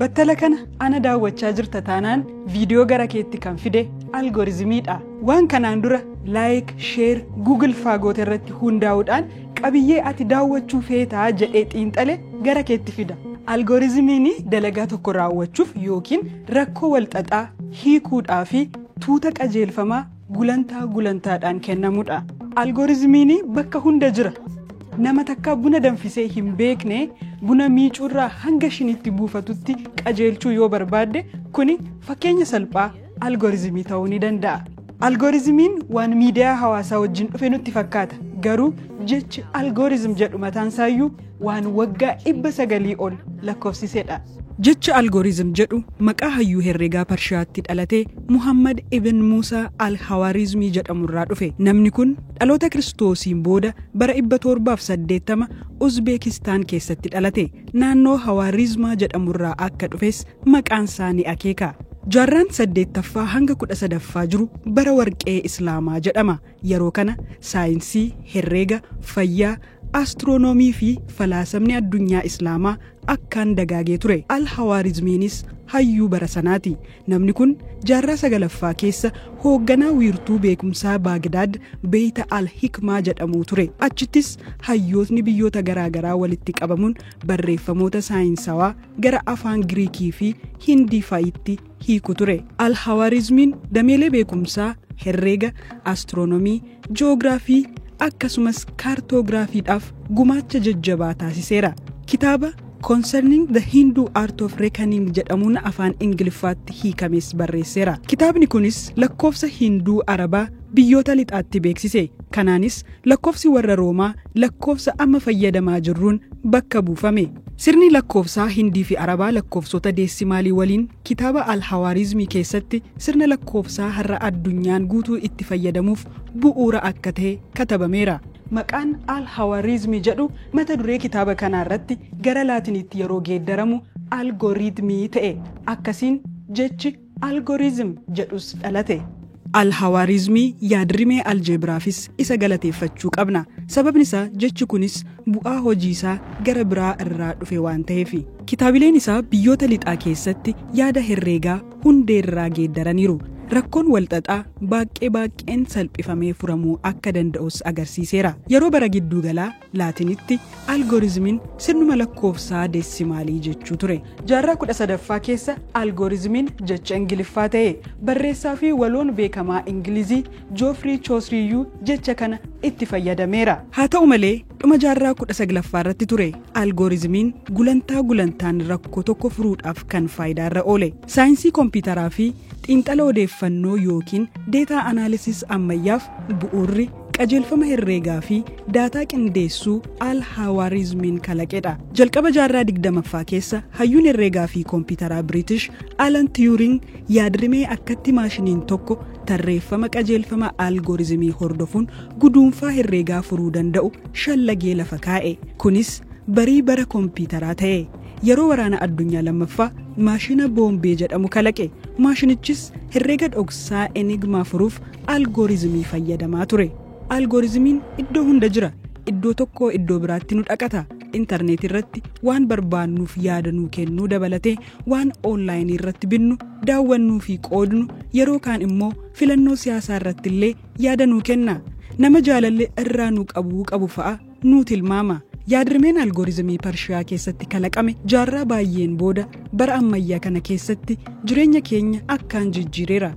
Battala kana ana daawwachaa jirta taanaan viidiyoo gara keetti kan fide algorizimiidha. Waan kanaan dura like, share, Google faagoota irratti hundaa'uudhaan qabiyyee ati daawwachuu feetaa jedhee xiinxale gara keetti fida. Algorizimiin dalagaa tokko raawwachuuf yookiin rakkoo walxaxaa hiikuudhaa fi tuuta qajeelfamaa gulantaa gulantaadhaan kennamudha. Algorizimiin bakka hunda jira. Nama takka buna danfisee hin beekne buna miicuurraa hanga shinitti buufatutti qajeelchuu yoo barbaadde, kuni fakkeenya salphaa algorizimii ta'uu ni danda'a. Algorizimiin waan miidiyaa hawaasaa wajjin dhufe nutti fakkaata. Garuu jechi algorithm jedhu mataan isaayyuu waan waggaa 900 ol lakkoofsisedha. Jechi algorithm jedhu maqaa hayyuu herreegaa Parshiyaatti dhalatee Muhammad ibn Muusaa al-Hawaarizmii jedhamurraa dhufe. Namni kun dhaloota Kiristoosiin booda bara 780 Uzbeekistaan keessatti dhalate. Naannoo Hawaarizmaa jedhamurraa akka dhufes maqaan isaa ni akeeka. Jaarraan saddeettaffaa hanga 13ffaa jiru bara warqee Islaamaa jedhama. Yeroo kana saayinsii, herreega, fayyaa, astiroonoomii fi falaasamni addunyaa Islaamaa akkaan dagaagee ture. Al-Hawaarizmiinis hayyuu bara sanaati. Namni kun jaarraa sagalaffaa keessa hoogganaa wiirtuu beekumsaa Baagdaad Beeyta Al-Hikmaa jedhamu ture. Achittis hayyootni biyyoota garaagaraa walitti qabamuun barreeffamoota saayinsawaa gara afaan Giriikii fi Hindii fa'itti hiiku ture. Al-Hawaarizmiin dameelee beekumsaa herreega, astiroonoomii, ji'oogiraafii akkasumas kaartoogiraafiidhaaf gumaacha jajjabaa taasiseera. Kitaaba Concerning the Hindu Art of Reckoning jedhamuun afaan Ingiliffaatti hiikames barreesseera. Kitaabni kunis lakkoofsa Hinduu Arabaa biyyoota lixaatti beeksise. Kanaanis lakkoofsi warra Roomaa lakkoofsa amma fayyadamaa jirruun bakka buufame. Sirni lakkoofsaa Hindii fi Arabaa lakkoofsota deessimaalii waliin kitaaba Al-Hawaarizmii keessatti sirna lakkoofsaa har'a addunyaan guutuu itti fayyadamuuf bu'uura akka ta'e katabameera. Maqaan Al-Hawaarizmii jedhu mata duree kitaaba kanaa irratti gara Laatiniitti yeroo geeddaramu algoritmii ta'e. Akkasiin jechi algorithm jedhus dhalate. Al-Hawaarizmii yaadrimee aljeebiraafis isa galateeffachuu qabna. Sababni isaa jechi kunis bu'aa hojii isaa gara biraa irraa dhufe waan ta'eef. Kitaabileen isaa biyyoota lixaa keessatti yaada herreegaa hundeerraa geeddaraniiru. Rakkoon walxaxaa baaqee baaqeen salphifamee furamuu akka danda'us agarsiiseera. Yeroo bara gidduugalaa Laatinitti algorizimiin sirnuma lakkoofsaa deessimaalii jechuu ture. Jaarraa 13ffaa keessa algorizimiin jecha Ingiliffaa ta'e. Barreessaa fi waloon beekamaa Ingilizii Joofrii Choosriyyuu jecha kana itti fayyadameera. Haa ta'u malee, dhuma jaarraa 19ffaa irratti ture algorizimiin gulantaa gulantaan rakkoo tokko furuudhaaf kan faayidaarra oole. Saayinsii kompiitaraa fi xiinxala odeeffannoo yookiin data analysis ammayyaaf bu'uurri qajeelfama herreegaa fi daataa qindeessuu Al-Hawaarizmiin kalaqedha. Jalqaba jaarraa 20ffaa keessa hayyuun herreegaa fi kompiitaraa Biriitish Alan Turing yaadrimee akkatti maashiniin tokko tarreeffama qajeelfama algorizimii hordofuun guduunfaa herreegaa furuu danda'u shallagee lafa kaa'e. Kunis barii bara kompiitaraa ta'e. Yeroo waraana addunyaa lammaffaa maashina boombee jedhamu kalaqe. Maashinichis herreega dhoksaa enigmaa furuuf algorizimii fayyadamaa ture. Algorizimiin iddoo hunda jira. Iddoo tokkoo iddoo biraatti nu dhaqata. Intarneetii irratti waan barbaannuuf yaada nuu kennuu dabalatee, waan oonlaayinii irratti binnu, daawwannuu fi qoodnu, yeroo kaan immoo filannoo siyaasaa irratti illee yaada nuu kenna. Nama jaalalli irraa nu qabuu qabu fa'a nuu tilmaama. Yaadrimeen algorizimii Parshiyaa keessatti kalaqame jaarraa baay'een booda bara ammayyaa kana keessatti jireenya keenya akkaan jijjiireera.